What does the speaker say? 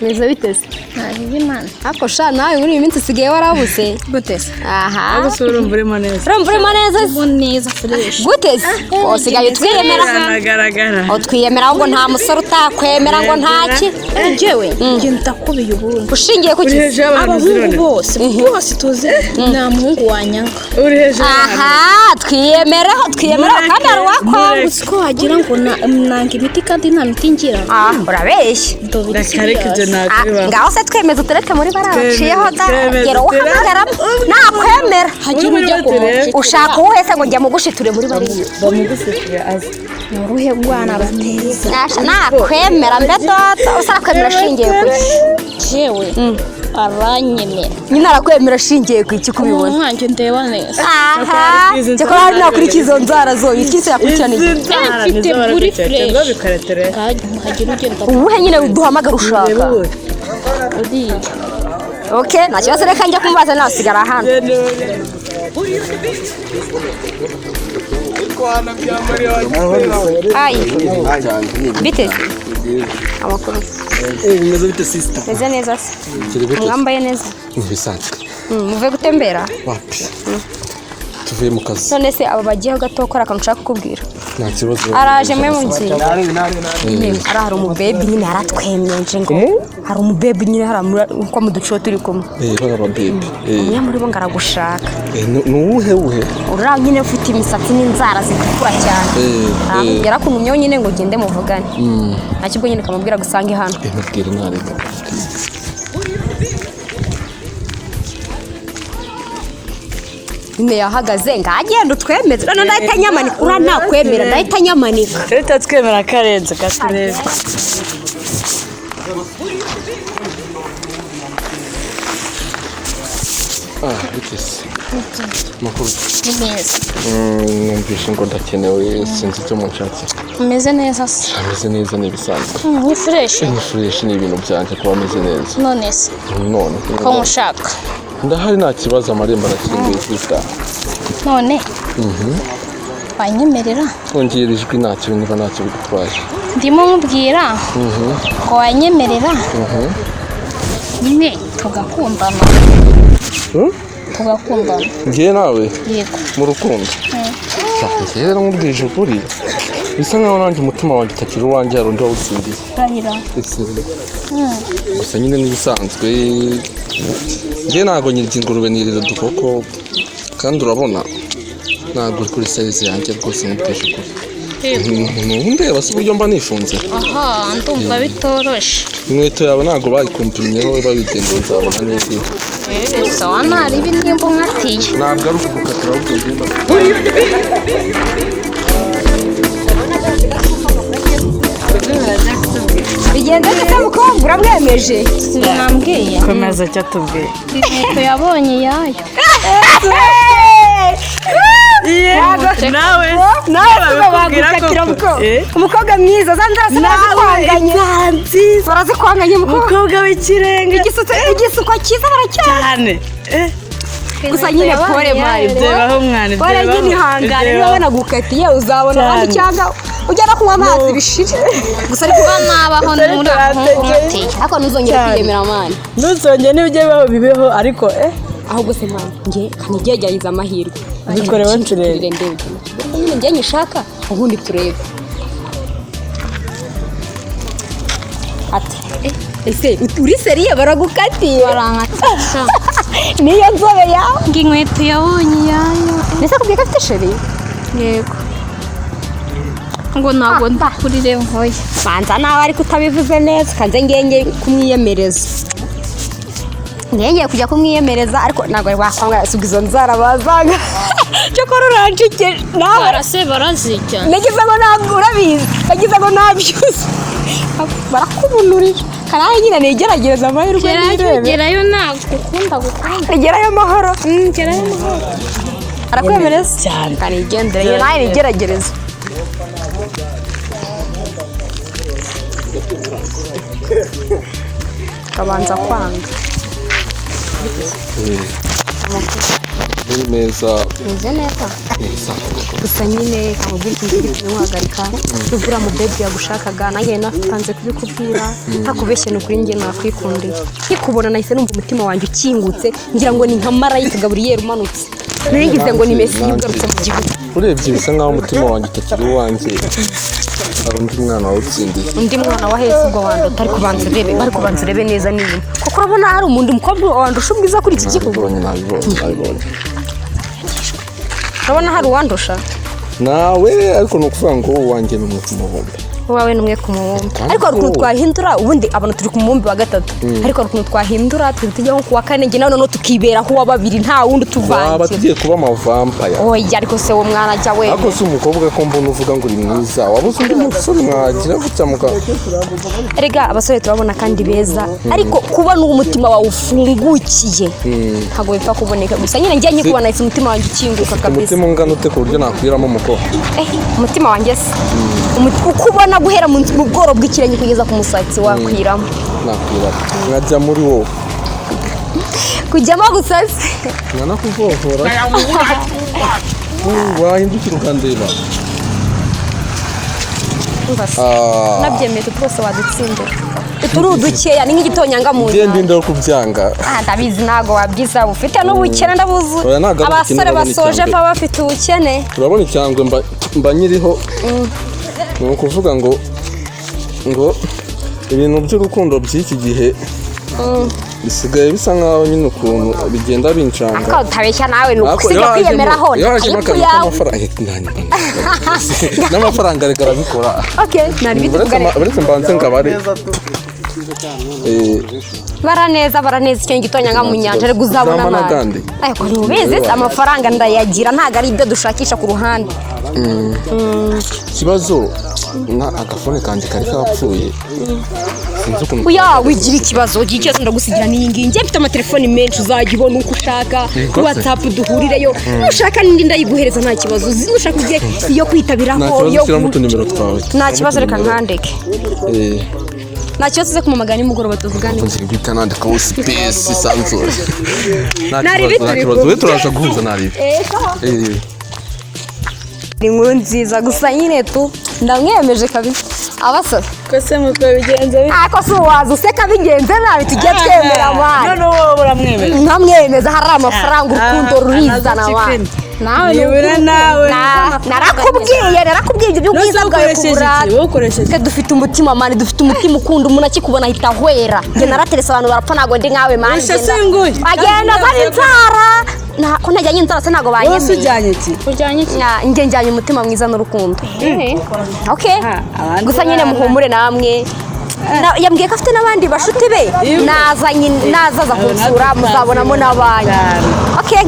Meze bite se? Ntabibi Imana. Ariko sha, nawe muri iyi minsi usigaye warabuze. Gute se? Aha. Gusa urumva urimo neza. Urumva urimo neza se? Ubu neza, fresh. Gute se? Usigaye utwiyemera. Biragaragara. Utwiyemera ahubwo, nta musore utakwemera ngo ntaki. Njyewe njye ndakubiye ubundi. Ushingiye ku Uri ki? hejuru y'abantu. Abahungu Zirone. bose bose tuzi, nta muhungu wanyanga. Uri hejuru y'abantu. Aha, twiyemereho, twiyemereho kandi hari uwakwanga. Mureke. Uzi ko wagira ngo nanga imiti kandi nta miti ngira. Ah, urabeshya. Ndobiri. Reka reka, ibyo ntabwo Ah, bibaho. ngaho se twemeze utureke muri bariya baciyeho da. Twemeze, gera uhamagaramo nakwemera. Hagira Uri ujya muri kumureka. Ushaka uwuhe se ngo njya mugushiture muri bariya? Bamugusifira azi. Ni uruhe rwana bateza? Nasha, nakwemera mbe data, usa arakwemera ashingiye ku ki? Jewe aranyemera. Nyine arakwemera ashingiye ku iki kubibona? Umuntu nkanjye ndeba neza. Aha, cyakora hari nakurikiza izo nzara zo ikisi yakurikirana Izi iki? nzara Mfite nizo buri barakurikira fresh. cyangwa bikaretere. Hagira ugenda. Uwuhe nyine duhamagara ushaka? Reba ubu. Uriya. Okay, nta kibazo, reka njya kumubaza, nawe usigara hano. Ayi, bite se? Amakuru? Bimeze bite, sister? Meze neza se? Kiri gute? Mwambaye neza. Ntibisanzwe. Muve gutembera? Wapi, tuvuye mu kazi. None se aba bagiyeho gato gukora akantu ushaka kukubwira? Nta kibazo. Araje mwe mugiye nyine, ari hari umubebi nyine aratwemye nje ngo hari umubebi nyine hari uko mu duco turi kumwe. Eh, baba baby, eh. Umwe muri bo ngo aragushaka. Eh, ni uwuhe wuhe? Uriya nyine ufite imisatsi n'inzara zitukura cyane. Eh, eh. Yarakunumyeho nyine ngo ugende muvugane, nta kigo nyine kamubwira gusange hano. Eh, mubwire ntareka. Nyine yahagaze ngo agenda utwemeze, none ndahita nyamanika, uriya nakwemera ndahita nyamanika. Leta twemera karenze katurebe. Ah, bite se? Makuru? Ni meza. Numvise ngo ndakenewe, sinzi icyo munshakira. Umeze neza se? Ameze neza, ni ibisanzwe. Ni fresh. Ni fresh, ni ibintu byanjye kuba ameze neza. None se None ko nkushaka? Ndahari, nta kibazo, amarembo arakinguye, sister. None wanyemerera? Ongera ijwi ntacyo, niba ntacyo bigutwaye. Ndimo nkubwira ngo wanyemerera nyine tugakundana. Hmm? Tugakundana. Ngiye nawe? Yego. Mu rukundo? Njyewe rero nkubwije ukuri, bisa nkaho nanjye umutima wanjye utakiri uwanjye, hari undi wawutsindiye. Rahira. Gusa nyine n'ibisanzwe, njyewe ntabwo nyirya ingurube, nirira udukoko, kandi urabona ntabwo uri kuri size yanjye rwose, nkubwije ukuri. Nubu ndeba si uburyo mba nifunze. Aha, ndumva bitoroshe. Inkweto yawe ntabwo bayikumpimyeho, babigendeye nzabona neza. Sawa, ntaribi nimba unkatiye. Ntabwo ari ukugukatira, ahubwo ngenda. Bigenda bite, mukobwa, uramwemeje? Sinambwiye. Komeza icyo atubwiye. Inkweto yabonye iyayo. Nawe Nawe babikubwira bagukatira koko. mukobwa. Eh? Umukobwa mwiza, za nzara barazikwanganye, barazikwanganye mukobwa. Umukobwa w'ikirenga. Igisuko cyiza baracyari. Cyane. Eh, Gusa nyine pole mari. Ibyebaho mwana, Pole ibyebaho. nyine, ihangane, niba Ibyebaho. banagukatiye uzabona abandi Cyane. cyangwa ujya no kunywa amazi bishire gusa, ariko Kuba nabaho muri muhungu unkatiye. Ariko ntuzongere Cyane. kwiyemera mani. Ntuzongere, n'ibijya bibaho bibeho, ariko eh. Ahubwo se mani, njye kanigerageza amahirwe. Bikorewe turebe. Turebe ndebe nyine njye nyishaka, ubundi turebe ati ese uri sérieux, baragukatiye? Barankatisha. Niyo nzobe yawe. Ngo inkweto yabonye iyayo. Ndetse akubwiye ko afite chéri? Yego, ngo ntabwo ndakurire mvuye. Banza nawe ariko utabivuze neza, kanze ngenge kumwiyemereza, ngenge kujya kumwiyemereza, ariko ntabwo wakwanga suga izo nzara bazanga, cyokora uranshike nawe. Barase barazijya. Nagize ngo ntabwo urabizi, nagize ngo ntabyuze, barakubunurira karaye nyine, nigerageza amahirwe. Gerayo. Nirebe. Gerayo, ntabwo ukunda gukunda. Gerayo amahoro. Gerayo amahoro. Arakwemereza. Cyane. Kanigendere nyine, nawe nigeragereza. Kabanza kwanga. Amakuru ni meza. Meze neza. Meza. Gusa nyine kamubwira ikintu gitumye nkuhagarika. Nubwo mu baby yagushakaga, nanjye natanze kubikubwira. Ntakubeshye, ni ukuri njye nakwikundiye. Nkikubona nahise numva umutima wanjye ukingutse, ngira ngo ni nka marayika Gaburiyeri umanutse. Nari ngize ngo ni Mesiya ugarutse mu gihugu. Urebye bisa nkaho umutima wanjye utakiri uwanjye, hari undi mwana wawutsindiye. Undi mwana wa hese? Ubwo wanda utari kubanza urebe, bari kubanza urebe neza n'inyuma, kuko urabona hari umuntu mukobwa wandusha ubwiza kuri iki gihugu? Nabibonye, nabibonye, nabibonye. Urabona hari uwandusha? Nawe ariko ni ukuvuga ngo uwanjye ni umwe ku mubumbe. Uwawe ni umwe ku mubumbe. Kandi Ariko hari ukuntu ko- twahindura. Ubundi abantu turi ku mubumbe wa gatatu, ariko hari ukuntu twahindura twe tujya nko ku wa kane, njye nawe noneho tukiberaho uwa babiri, nta wundi Waba utuvangira. tugiye kuba amavampire. Oya, ariko se uwo mwana ajya we. Ariko si umukobwa ko mbona uvuga ngo uri mwiza, wabuze undi musore mwagira gutya muka? Erega abasore turabona kandi beza, ariko kubona uwo umutima wawe ufungukiye ntabwo bipfa kuboneka. Gusa nyine njye nkikubona nahise umutima wanjye ukinguka kabisa. Umutima ungana ute ku buryo nakwiramo umukobwa? Umutima wanjye se, uko ubona guhera mu bworo bw'ikirenge kugeza ku musatsi wakwiramo. Nakwiramo nkajya muri wowe. Kujyamo gusa se? Nkanakuvovora, wahindukira ukandeba. Umva se, Ah. nabyemeye, utu twose wadutsindira, utu ni udukeya, ni nk'igitonyanga mu Njye nyanja. ndinde wo kubyanga. Ah, ndabizi, ntabwo wabyisaba, ufite n'ubukene, ndabuzi. Oya, ntabwo ari ubukene, Abasore urabona basoje icyambere. baba bafite ubukene. Urabona icyangwe mba nyiriho, ni ukuvuga ngo ibintu by'urukundo by'iki gihe bisigaye bisa nkaho nyine ukuntu bigenda bincanga. Ariko utabeshya nawe ni Ariko ugusiga iyo hajemo- kwiyemeraho. iyo hajemo Ariko akantu yawe k'amafaranga, n'amafaranga reka arabikora. Okay, nari Uretse bitugare. Uretse mbanze ngabare. Bara neza, bara neza, icyo gitonyanga mu nyanja ariko uzabona Uzampa amazi. n'agandi. Ariko ntubizi se, amafaranga ndayagira, ntabwo ari ibyo dushakisha ku ruhande. Ikibazo na agafone kanjye kari kapfuye, sinzi ukuntu. Oya, wigira ikibazo, ugira ikibazo ndagusigira n'iyi ngiyi. Njye mfite amatelefoni menshi, uzajya ubona uko ushaka. Yego se. WhatsApp duhurireyo, nushaka n'indi ndayiguhereza, nta kibazo. Nushaka ujye iyo kwitabiraho. Nta kibazo. Iyo Shyiramo utunimero twawe. Nta kibazo, reka nkandeke. Nta kibazo, uze kumamagana nimugoroba tuvugane. Ngiye guhita nandikaho space isanzure. Nta Nari kibazo, nta bituri kibazo, we turaza guhuza naribi. Ni inkuru nziza, gusa nyine tu ndamwemeje kabisa abasore. Ko se mutwe bigenze bite? Ariko si waza useka bigenze nabi, tujye twemera abana. None wowe uramwemera? Nkamwemeza, hari amafaranga, urukundo rurizana Anazi abana. chicken. Nawe Nibura nawe. Narakubwiye, narakubwiye ibyo by'ubwiza None se bwawe ukoresheje iki? kuburata. Wowe ukoresheje Twe dufite umutima man, dufite umutima ukunda, umuntu akikubona ahita ahwera. Njye naraterese abantu barapfa, ntabwo ndi nkawe man. Usha singuye. Agenda azana inzara. Ko ntajyanye inzara se ntabwo Wowe se banyemeye? ujyanye iki? Ujyanye iki? Njye njyanye umutima mwiza n'urukundo. Okay. Ah, abandi Gusa nyine bana. muhumure namwe. Yambwiye ko afite n'abandi bashuti be. Iyo. Naza nyine, nazaza kunsura muzabonamo n'abanyu. Cyane. Okay.